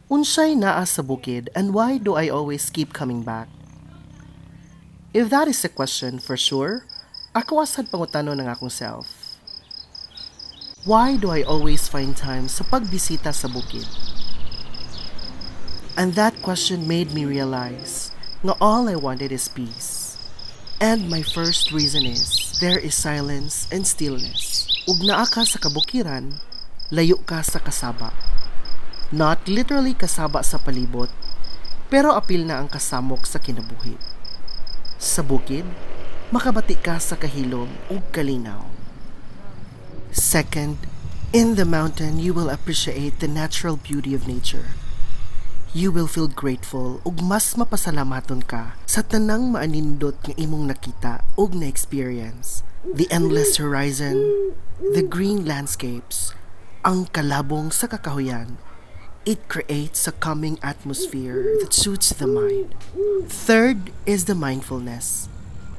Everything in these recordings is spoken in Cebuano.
Unsay naa sa bukid and why do I always keep coming back? If that is a question, for sure, ako sad pangutanon ang akong self. Why do I always find time sa pagbisita sa bukid? And that question made me realize nga all I wanted is peace. And my first reason is, there is silence and stillness. Ug naa ka sa kabukiran, layo ka sa kasaba. Not literally kasaba sa palibot, pero apil na ang kasamok sa kinabuhi. Sa bukid, makabati ka sa kahilom ug kalinaw. Second, in the mountain you will appreciate the natural beauty of nature. You will feel grateful ug mas mapasalamaton ka sa tanang maanindot nga imong nakita ug na-experience. The endless horizon, the green landscapes, ang kalabong sa kakahuyan, it creates a calming atmosphere that suits the mind. Third is the mindfulness.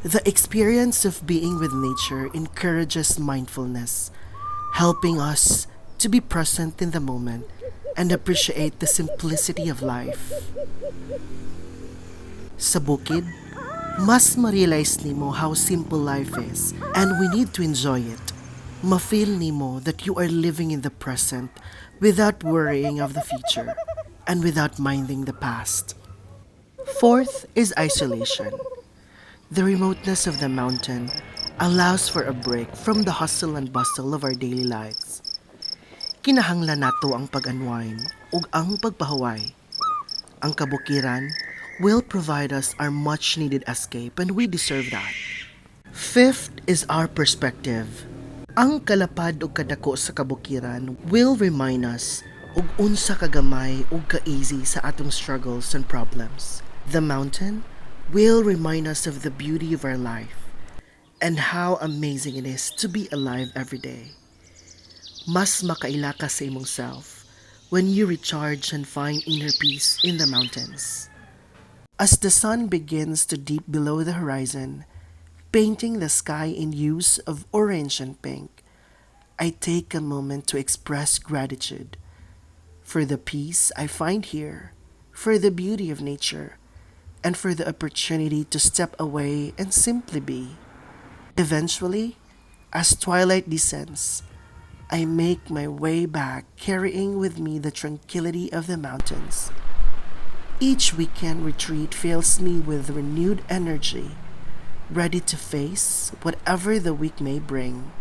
The experience of being with nature encourages mindfulness, helping us to be present in the moment and appreciate the simplicity of life. Sa bukid, mas ma-realize nimo how simple life is and we need to enjoy it. Ma-feel nimo that you are living in the present without worrying of the future and without minding the past. Fourth is isolation. The remoteness of the mountain allows for a break from the hustle and bustle of our daily lives. Kinahanglan nato ang pag-unwind ug ang pagpahuway. Ang kabukiran will provide us our much needed escape and we deserve that. Fifth is our perspective. Ang kalapad ug kadako sa kabukiran will remind us ug unsa kagamay ug ka-easy sa atong struggles and problems. The mountain will remind us of the beauty of our life and how amazing it is to be alive every day. Mas makaila ka sa imong self when you recharge and find inner peace in the mountains. As the sun begins to dip below the horizon, painting the sky in hues of orange and pink, I take a moment to express gratitude for the peace I find here, for the beauty of nature, and for the opportunity to step away and simply be. Eventually, as twilight descends, I make my way back, carrying with me the tranquility of the mountains. Each weekend retreat fills me with renewed energy, ready to face whatever the week may bring.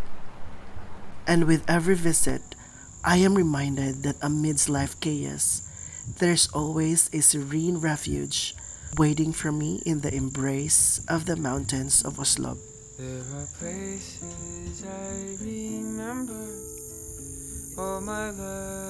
And with every visit, I am reminded that amidst life chaos, there's always a serene refuge waiting for me in the embrace of the mountains of Oslob. There are places I remember all my life.